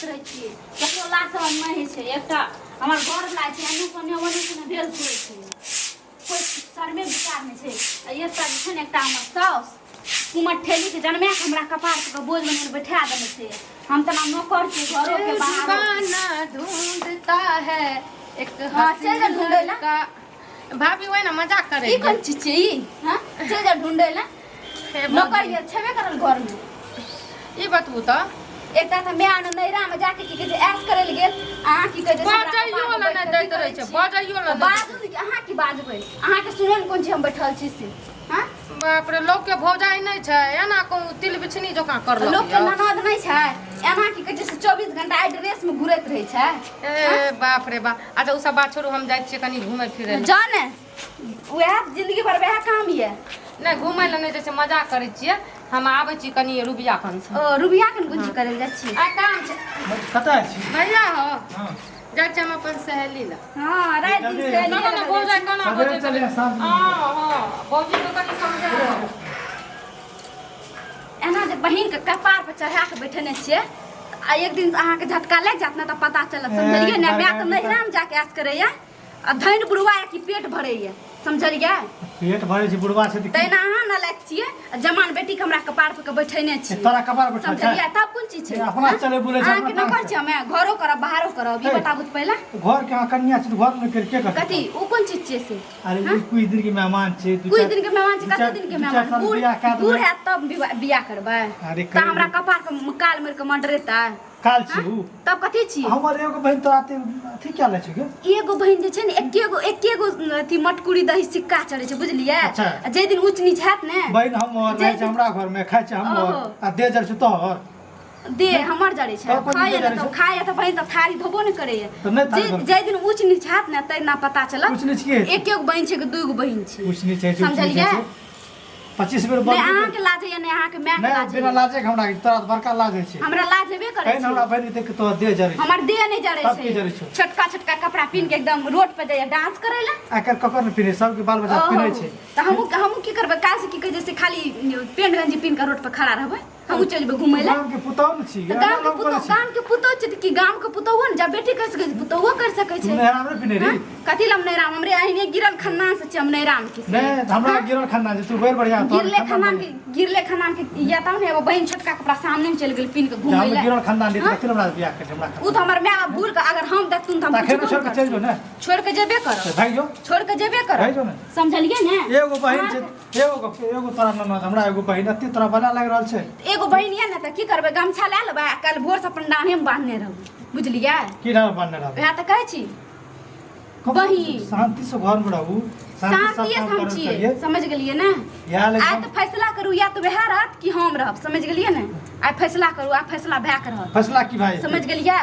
रहै छियै, ककरो लाज शरम नहि होइ छै। एकटा हमर घरवला छै, एनू कोने ओनू कोने भेल फिरै छै, कोइ शरमे विचार नहि छै। आ एकटा जे छै ने, एकटा हमर साउस कुमर ठेलीके जनमाके हमरा कपार पर बोझ बनेने बैठा देने छै। हम तऽ ना नौकर छी घरो के बाहरो के। दीवाना ढूंढता है एक हाँ, चल जा हसीन ढूंढै ला। लड़का। भाभी वही ना मजाक करे। ई कोन चीज छै ई? हाँ, चल जा ढूंढै ला। नौकर ये छेबे करल घर में। ई बतबू तऽ। एकटा तऽ माय ने नैरा में जाके की कहै छै ऐश करै लए गेल, अहाँ की कहै छै सबरा बजैयो कपार पर लए नहि बैठ कऽ दैत की रहै करै छै, छी? बजैयो लए तऽ नहि दैत। बाजू ने कि अहाँ की बाजबै, अहाँके सुनै ने कोन छी हम बैठल छी से। हाँ, बाप रे, लोक के भौजाई नहि छै, एना कहूँ तिल बिछनी जकाँ करलक। लोक के यौ। ननद नहि छै, एना की कहै छै से 24 घंटा एहि ड्रेस में घुरैत रहै छै। ए बाप रे बाप। अच्छा, ओ सब बात छोड़ू, हम जाइ छियै कनि घुमै फिरै लए। जाउ ने, वएह जिंदगी भर वएह काम ये। नहि, घुमै लए नहि जाइ छियै, मजाक करै छियै। हम आबै छी कनि रुबिया खन से। ओ रुबिया कन कोन चीज करै लए जाइ छियै? आ काम छै। कतऽ छी? भैया हो। हँ। जाइ छियै हम अपन सहेली लए। हँ, राति दिन सहेली। देखो ने भौजाई केना सवेरे बजैत चलिहे, रहै। साँझ मे। हँ हँ, भौजी के कनि समझा। एना जे बहिन के कपार पर चढ़ा के बैठेने छियै आ एक दिन अहाँके झटका लागि जायत ने तऽ पता चलत, समझलियै ने? माय तऽ नैहरामे जाके ऐश करैया आ धनि बुढ़वा की पेट भरैया, समझलियै? पेट भरै छै बुढ़वा छै तऽ की? तहिना अहाँ नालायक छियै आ जमान बेटीके हमरा कपार पर के बैठेने छियै। तोरा कपार पर बैठल छै? समझलियै? तब कोन चीज छै? अपना चलै बुलै छै, अहाँके अपना नौकर टांग छियै हमे, घरो करब बाहरो करब, ई हे। बताबू तऽ पहिले। घर के अहाँ कन्या छी तऽ घर मे के करतै? कथी ओ कोन चीज छियै से? अरे ई कुछ दिन के मेहमान छै, दू कुछ चार दिन के मेहमान छै? दू कते चार दिन के दू चार मेहमान? साल बूढ़ बियाह कए बूढ़ देबै। हैत तब बियाह करबै? अरे तऽ हमरा कपार पर काल मारि कऽ मडरेतै? काल छी उ? तब कथी छी? हमर एगो बहिन तोरा एते अथी क्या लै छै गे? एगो बहिन जे छै ने, एके गो, एके गो अथी मटकुरी दही सिक्का चढ़ै छै, बुझलियै? अच्छा। आ जाहि दिन ऊँच नीच हैत ने, बहिन हमर जे रहै छै हमरा घर में, खाइ छै हमर ओहो। आ दे जर छै तोहर। देह हमर जरै छै। तब कोन खाइए चीज ने जरै तब छै? खाइए तऽ बहिन तऽ थारी धोबो नहि करैए। तऽ नहि थारी जे धोबै। जाहि दिन ऊँच नीच हैत ने तै ना पता चलत। ऊँच नीच की हेतै? एक एगो बहिन छै कि दू गो बहिन छै? ऊँच नीच होइ छै, ऊँच नीच होइ समझलियै? छै। 25 बेर नहि बड़ अहाँके लाज होइए, नहि अहाँके मायके नहि लाज बिना होइए। लाजे के हमरा तोरा तऽ बड़का लाज होइ छै। हमरा लाज हेबे करै कहीं छै। हमरा बहिन के देख के तोरा देह जरै छै। हमर देह नहि जरै तब की जरै छै? छौ? छोटका छोटका कपड़ा पहिन के एकदम रोड पर जाइए डांस करै लए। आइ काल्हि ककर ने पिन्है, सबके बाल बच्चा ओहो, पिन्है छै। तऽ हमहूँ हमहूँ की करबै? काल्हि से की कहै छै से खाली पेंट गंजी पहिन कऽ रोड पर खड़ा रहबै, हमहूँ चलि जेबै घुमै लए। गाम के पुतहु ने छी। तऽ गाम के पुतहु, गाम के पुतहु छै तऽ की गाम के पुतहुओ ने जब बेटी कर सकै छै पुतहुओ कर सकै तू छै। नैहरा मे पिन्हे रही? कथी लए हम नैहराम? हमरे अहिने गिरल खानदान से छी हम नैहराम के से। नहि तऽ हमरा गिरल खानदान छै, तू बड़ बढ़िया तोहर गिरले खानदान खानदान के, गिरले खानदान के या तब ने एगो बहिन छोटका कपड़ा सामने में चलि गेल पिन्ह के घुमै हम लए। गिरल खानदान रही तऽ हाँ? कथी लए हमरा बियाह केलकै हमरा? ओ तऽ हमर माय बाप भूल के अगर हम देखतुन तऽ हम तखन पुछबो छोड़ के ने चलि जो ने। छोड़ के जेबे करब। तऽ भागि जो। छोड़ के जेबे करब। भागि जो ने। समझलियै ने? एगो बहिन छै, एगो गप छै, एगो तोरा ननद, हमरा एगो बहिन, एते तोरा बला लागि रहल छै। एगो बहिन यऽ ने तऽ की करबै? गमछा लए लेबै आ काल्हि भोरसँ अपन डाँढ़ेमे बान्हने रहबै, बुझलियै? की डाँढ़ बान्हने रहबै? वएह तऽ कहै छी बहिन। शांति से घर में रहू, शांति से सब शान्तिए काम से हम करल छियै, करियै। समझ गेलियै ने? इएह लए आइ तऽ फैसला करू, या तऽ वएह रहत कि हम रहब, समझ गेलियै ने? आइ फैसला करू, आइ फैसला भए के रहत। फैसला की भाई? समझ गेलियै?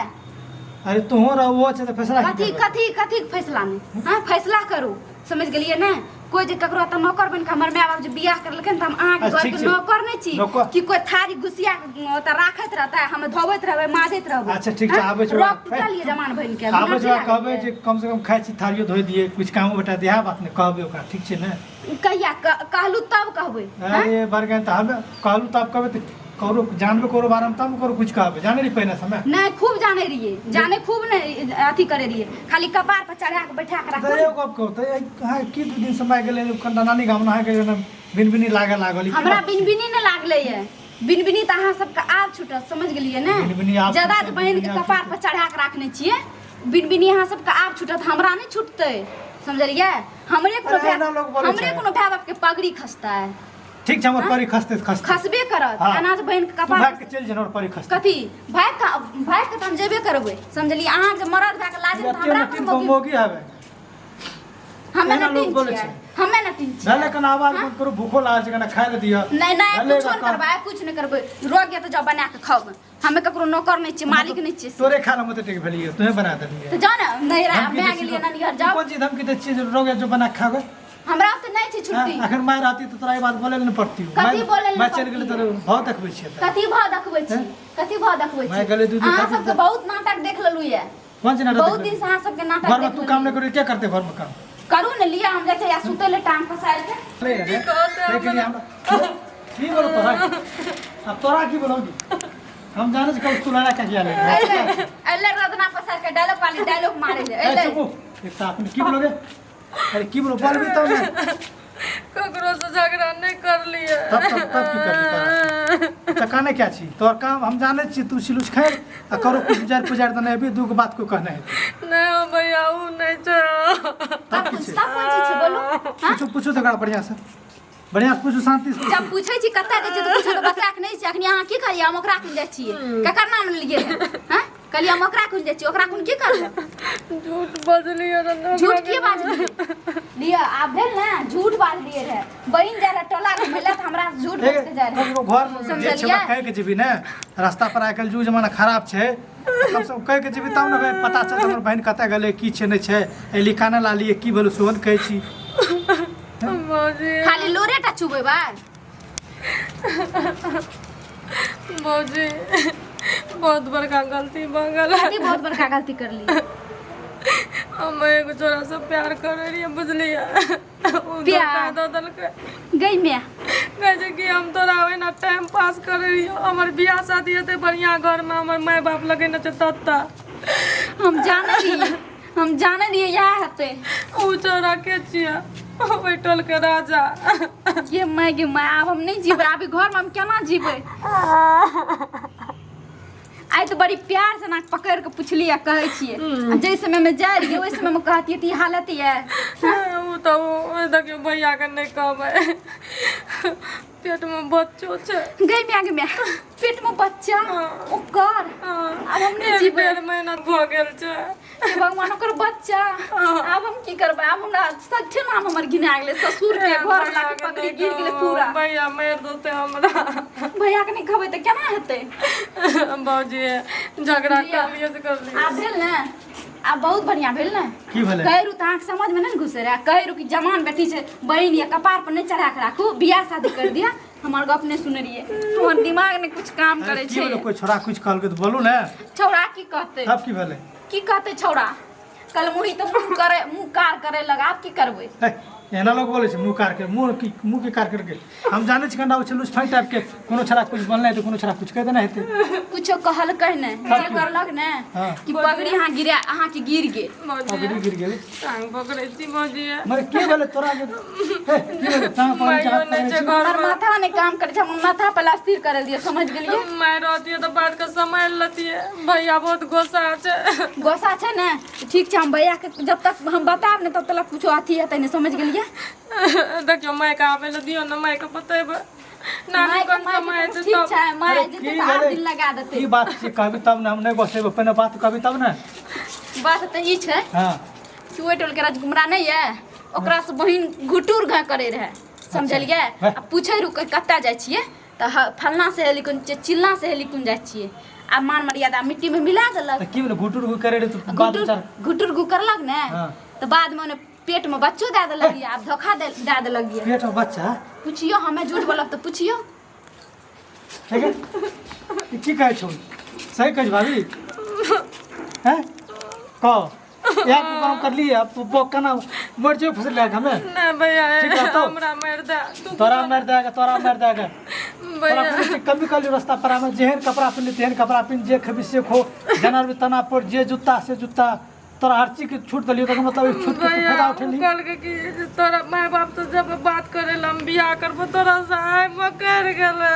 अरे तोहूँ रह, ओहो छै तऽ फैसला की कथी? करबै? कथी कथी के फैसला नहि? हँ, फैसला करू, समझ गेलियै ने? कोइ जे ककरो तऽ नौकर बनि कऽ हमर माय बाप जे बियाह करलखिन तऽ हम अहाँके अच्छा, ठीक घरके छै। नौकर नहि छी नौकर- कि कोइ थारी घुसिया कऽ ओतऽ राखैत रहतै, हम धोबैत रहबै माजैत रहबै। अच्छा, ठीक छै, हँ? आबै छी रोग ओकरा- टूटल ये जमान बनि के। आबै छै नाचे ओकरा कहबै लागलियै। जे कम से कम खाइ छी थारियो धोइ दियै, कुछ कामो बता दियै, इएह बात ने कहबै ओकरा, ठीक छै ने? कहिया कहलू तब कहबै, हँ? अरे बड़गन तऽ हमे कहलू तब कहबै तऽ ककरो जानबे ककरो बारेमे तब ककरो कुछ कहबै, जानै रही पहिने समय? नहि, खूब जानै रहियै, जानै खूब नहि अथी करै रहियै, खाली कपार पर चढ़ा के बैठा के तऽ राखू। एगो गप कहू तऽ अहाँ की 2 दिन समय गेलै कनिटा नानी गाम अहाँके जेना बिनबिनी लागऽ लागल, ई की हमरा बात छै? बिनबिनी नहि लागलै ये, बिनबिनी तऽ अहाँ सबके आब छूटत, समझ गेलियै ने? बिनबिनी आब ज्यादा छूटत, जे बहिनके बिनबिनी आब कपार छूटत। पर चढ़ा के राखने छियै, बिनबिनी अहाँ सबके आब छूटत, हमरा नहि छूटतै, समझलियै? हमरे कोनो अरे एना लोक बोलै हमरे छै। कोनो भाय बाप के पगड़ी खसतै? ठीक छै, हमर परी खसते तऽ खसते। खसबे करत। हाँ। अनाज बहिन के तू कपार भागि के चलि जो, हमर परी खसते। कथी भाग के? भाग के तऽ हम जेबे करबै, समझलियै? अहाँ जे मरद भए के लाज तऽ एते हमरा ने कोन तीन गो मौगी मौगी हवे। हमे एना ने लोक तीन बोलै छियै। छै। हमे ने तीन छियै। भले कना आवाज बंद करू, भूखो लागल छै, कना खाय लए दिअ। नहि नहि, भले कुछो नहि कना- करबै, कुछ नहि करबै। रोग या तऽ जाउ बना के खाउ, हमे ककरो नौकर नहि छियै, मालिक नहि छियै से। तोरे खाना मत टेक भेलियै, तोहे बना देलियै। तऽ जाउ ने नैहरा धमकी भए दै छी गेलियै तो- ननिहर जाउ। कोन चीज धमकी दै छियै जे रोग जो बना के खाबै? हमरा ओते नहि छै छुट्टी। अखन माय रहती तऽ तोरा ई बात बोले लए नहि पड़ती। कथी बोले लए माय चलि गेलै तऽ भाव देखबै छियै तऽ। कथी भाव देखबै छी? कथी भाव देखबै छी? माय गेलै दूध अहाँ खातिर सबके तऽ- बहुत नाटक देख लेलु ये। कोन चीज नाटक बहुत देखबै? दिन से अहाँ सबके नाटक घरमे देख तू काम नहि लेलु। करी, के करतै घरमे काम? करू ने, लिअ, हम जाइ छियै सुतै लए टांग पसारि के। ले रे, ताहिके लिए हमरा की बोलो तोरा, आब तोरा की बोलौ? हम जाने छी कब तू लड़ा के किया ले। अइले अइले रदना पसार के डायलॉग वाली डायलॉग मारे ले ए अइले। चुप एकटा अपने की बोलोगे? अरे की बोलो बोलबी तब ने। ककरो से झगड़ा नहीं करलिए। तब तब तब की करली तोरा? तऽ काने क्या छी तोहर काम हम जाने छी। तू सिलुच खैर आ करो कुछ पुजार पुजार तऽ नहि अभी दूगो बात को कहने हेतै। नहीं हो भैया, ऊ नहीं छै। तब की छै? तब कोन चीज छै बोलू? हाँ? पूछू पूछू तऽ ओकरा बढ़िआँ से बढ़िआँ से पूछू, शांति से पूछू। जब पूछै छी कतऽ जाइ छियै तऽ पूछो तऽ बता के नहि छै। अखनी अहाँ की कहलियै? हम ओकरा कोन जाइ छियै? ककर नाम लेलियै हँ? कहलियै हम ओकरा कोन जाइ छियै, ओकरा कोन की करबै? झूठ बजलिए रहे। झूठ की बाजलियै? लिअ आब भेल ने, झूठ बाजलियै रहे। बहिन जाइ रहे टोला घुमै लए तऽ हमरा से झूठ बाजि के जाइ रहे। ककरो घर में जे छै समझलियै? ओकरा कहि के जेबी ने। रास्ता पर आइ काल्हि जुग जमाना खराब छै, कम से कम कहि के जेबी तब ने भाई पता चलत हमर बहिन कतऽ गेलै, की छै नहि छै। एली काने लालियै की भेलै सेहो ने कहै छी। भौजी खाली लोरे टा चुबेबै। भौजी, बहुत बड़का गलती भऽ गेल। कथी बहुत बड़का गलती करली? हम एगो छोरा से प्यार करे रहियै, बुझलियै? उ धोखा प्यार? दऽ देलकै। गई मैं कहै छै कि हम तोरा ओहिना टाइम पास करे रहियो, हमर बियाह शादी हेतै बढ़िआँ घरमे, हमर माय बाप लगेने छै तत्ता। हम जानै रहियै, हम जानै रहियै इएह हेतै। उ छोरा के छियै? ओहि टोलके राजा। ये मैं गे मैं, आब हम नहि जीबै। आब ई घरमे हम केना जीबै? आइ तऽ बड़ी प्यार से नाक पकड़ि कऽ पुछलियै आ कहै छियै, आ जाहि समयमे जाइ रहियै ओहि समयमे कहतियै तऽ ई हालत यऽ? ओ तऽ ओ देखियौ, भैयाके नहि कहबै, पेटमे बच्चो छै। गई माय गे माय, पेटमे बच्चा ओकर? आब हम नहि एक जीबै। 1.5 महीना भऽ गेल छै। हे भगवान, ओकर बच्चा! आब हम की करबै? आब हमरा सच्चे नाम हमर घिना गेलै, ससुर के घर वाला के पगड़ी गिर गेलै पूरा। भैया मारि देतै हमरा। भैया के नहि कहबै तऽ केना हेतै? भौजी, झगड़ा लिअ। करलियै से करलियै। आब भेल ने? आब बहुत बढ़िया भेल ने? की भेलै? कहै रहू तऽ अहाँके समझमे नहि ने घुसै रहए। कहै रहू कि जवान बेटी छै, बहिन यऽ, कपार पर नहि चढ़ा के राखू, बियाह शादी कर दिअ। हमर गप नहि सुनै रहियै। हमर दिमाग नहि कुछ काम अरे करै की छै। भेलै? कोइ छोड़ा कुछ कहलकै तऽ बोलू ने। छौड़ा की कहतै? तब की भेलै? की कहतै छौड़ा? कल मुही तऽ मुँह करे मुँह कार करे लगा। आब की करबै? हे, एना लोग बोलै छै मुँह कार के मुँह की मुँह के कार करके? हम जानै छी कना छै लुस फाइन टाइप के। कोनो छोड़ा कुछ बोलनाइ तऽ कोनो छोड़ा कुछ कहि देना हेतै। कुछो कहलकै नहि जे करलक ने कि पगड़ी अहाँ गिरा अहाँके गिर गेल। भौजी पगड़ी गिर गेलै। टांग पकड़ै छी भौजी। मरे की भेलै तोरा जे? हे, की भेलै? टांग पकड़ै छी, माइयो हाथ नहि पकड़ै छै छी? हमर घरमे। माथा नहि काम करै छै, हमर माथा पहिले स्थिर करल दिअ, समझ गेलियै? माय रहतियै तऽ बातके सम्हारि लेतियै। भैया बहुत गोस्सा छै। गोस्सा छै ने? ठीक छै, हम भैयाके जब तक हम बतायब ने तब तक कुछो अथी हेतै नहि, समझ गेलियै? देखियौ, मायके आबै लए दियौ ने, मायके बतेबै। नानी मायके कोन समय मायके हेतै ठीक तब। छै, माय अरे जेतै की तऽ आठ भेलै? दिन लगा देतै। की बात छै कहबी तब ने। हम नहि बसेबै, पहिने बात कहबी तब ने। बात तऽ ई छै कि ओहि टोलके राजकुमारा नहि यऽ, ओकरासँ बहिन घुटुर घा करै रहै, समझलियै? वाह। आ पूछै रहू कतऽ जाइ छियै तऽ फलना सहेली कोन चिल्ला सहेली कोन जाइ छियै। आ मान मर्यादा मिट्टीमे मिला देलक। तऽ की भेलै? घुटुर घु करे रहै तऽ बात घुटुर विचार घुटुर घु करलक ने। तऽ बादमे ओने पेटमे बच्चो दए देलक यऽ, आब धोखा दए दए देलक यऽ। पेट में बच्चा? पुछियौ, हमे झूठ बोलब तऽ पुछियौ। ठीक है, ई की कहै छौ? सही कहै छौ भाभी? हैं, कह इएह तू काम करली अब तू बो केना मर जेबे फसल लए के हमे? नहि भैया। ठीक रहतौ? हमरा मारि दे तू। तोरा मारि देगा, तोरा मारि देगा तोरा। भैया कोनो चीज कमी कर लियो? रास्ता पर में जेहन कपड़ा पिन्ह तेहन कपड़ा पिन्ह, जे खेबी से खो, जेना भी तना पर जे जूता से जूता, तोरा हर चीज के छूट देलियो। तकर मतलब ई छूट के तू भैया फायदा ओ उठेली। कहलकै कि जे तोरा माय बाप से जब बात करे ला हम बियाह करबो तोरा से, आइ मकरि गेलै।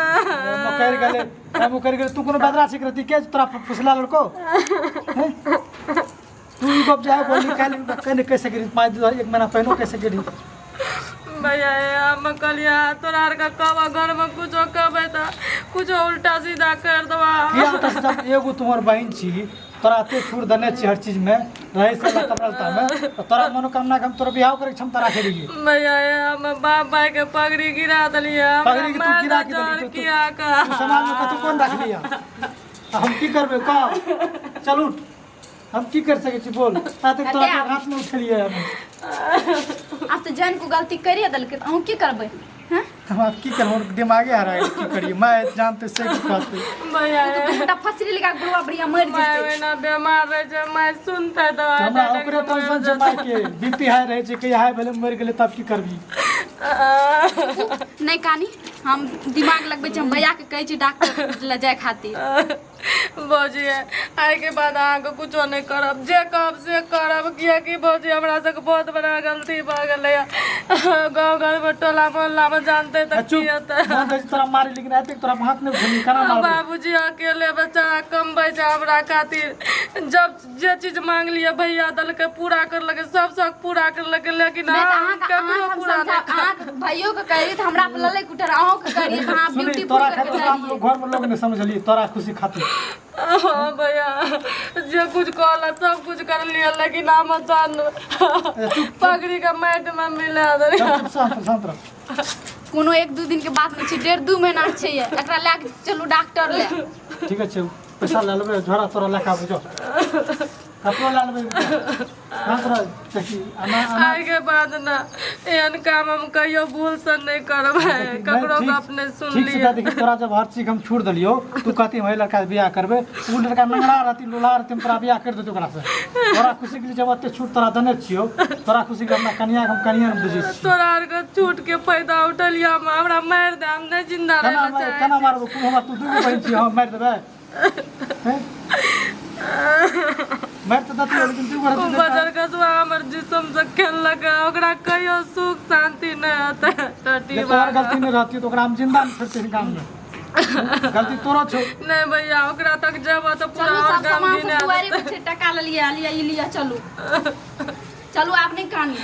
मुकरि गेलै, आइ मुकरि गेलै। तू कोनो बदरा छिक रहती के तोरा फुसला लड़को हैं? तू ई गप जाय बोली काल्हि कहि नहि कहि सकै रही, 5 दिन एक महीना पहिनो कहि सकै रही। भैया हम कहलियै तोरा आरके कहबऽ, घरमे कुछो कहबै तऽ कुछो उल्टा सीधा कर देबा। किया उल्टा सीधा? एगो तुम्हार बहिन छी, तोरा एते छूट देने छी हर चीज में, रहे से कपड़ा लत्ता में, तऽ तोरा मनोकामना के हम तोरा बियाह करे के क्षमता राखे रहिए। भैया हम बाप भाई के पगड़ी गिरा देलियै। हमरा पगड़ी के तू मारि गिरा के दऽ देली, किया तू समाज में कतौ कोन रखली? आ हम की करबै कह? चल उठ, हम की कर सकै छी बोल? आ तक तोरा कते आब? हाथ में उठेलियै हम। आब तऽ जान को गलती करिए देलकै तऽ अहूँ की करबै हँ? हम आब की करब? हमर दिमागे हरा गेल, की करियै? माय जानते से की कहते। भैया दूटा फसरी लगा के बुढ़वा बढ़िया मरि माय जेतै। ओहिना बेमार रहै छै, माय सुनतै तऽ हमरा ओकरे टेंशन छै, माय के बीपी हाई रहै छै, कहिया हाई भेलै मरि गेलै तब की करबी? नहि कानी। हम दिमाग लगबै छी, हम भैया के कहै छी डॉक्टर लए जाय खातिर। भौजी, आइके बाद अहाँके कुछो नहि करब, जे कहब से करब, किएकि भौजी हमरा सबके बहुत बड़ा गलती भऽ गेलैए। गाँव घरमे टोला मोहल्लामे जानतै तऽ की चुप हेतै? मन कहै छै तोरा मारी, लेकिन एतेक तोरा हाथ नहि उठेली, केना मारबै? बाबूजी अकेले बेचारा कमबै छै हमरा खातिर। जब जे चीज मांगलियै भैया देलकै, पूरा करलकै, सब शौक पूरा करलकै, लेकिन नहि तऽ हम अहाँके ककरो अहाँके हम पूरा समझा नहि अहाँके भैयो के कहियै तऽ हमरा पर ललै कुटर, अहूँ के करियै तऽ अहाँ सुनी ब्यूटीफुल तोरा करके खातिर हम जाइए। लोग घर में लोग नहीं समझली, तोरा खुशी खातिर। हाँ भैया, जे कुछ कहला सब कुछ करलियै, लेकिन हम जान ए, चुप। पगड़ी के माटि में मिला देलियै। चुप, चुप, शांत रह, शांत रह। कोनो एक दू दिन के बात नहि छै, डेढ़ दू महीना छै, ये एकरा लए के चलू डॉक्टर लए। ठीक छै, पैसा लए लेबै, झोरा तोरा लए कऽ आबू, जाओ, कपड़ो लए लेबै। शांत रह, देखी आना आना। आइ के बाद ना एहन काम हम कहियो भूल से नहीं करबै, ककरो ठीक- गप नहीं ठीक छै। सुनलियै। देखी, तोरा जब हर चीज हम छोड़ देलियो, तू कहती हम एहि लड़का से बियाह करबै। उ लड़का नंगड़ा रहती, लोला रहती, हम तोरा बियाह कर देती ओकरा से। तोरा खुशी के लिए जब एते छूट तोरा देने छियो, तोरा खुशी के अपना कनिया के हम कनिया ने बुझै छियो। तोरा आरके छूट के फायदा उठलियै हम, हमरा मारि दे, हम नहीं जिंदा केना रहै लए मार चाहै। केना मारबो? तू हमरा, तू दूगो बहिन छियो, हम मारि देबै? हैं? मारि तऽ देतियो, लेकिन दूगो रहती तऽ- बजर कसुआ हमर जिसम से खेललक, ओकरा कहियो सुख शांति नहीं होतै। टटी जे तोहर गलती नहि रहती तऽ ओकरा हम जिंदा नहि छोड़ते गाम में। गलती तोरो छौ। नहीं भैया, ओकरा तक जेबो तऽ पूरा चलू और सब गाम सामान गिना सब दुआरे पर छै, टका लऽ लिअ, लिअ ई लिअ, चलू चलू, आब नहि कानी।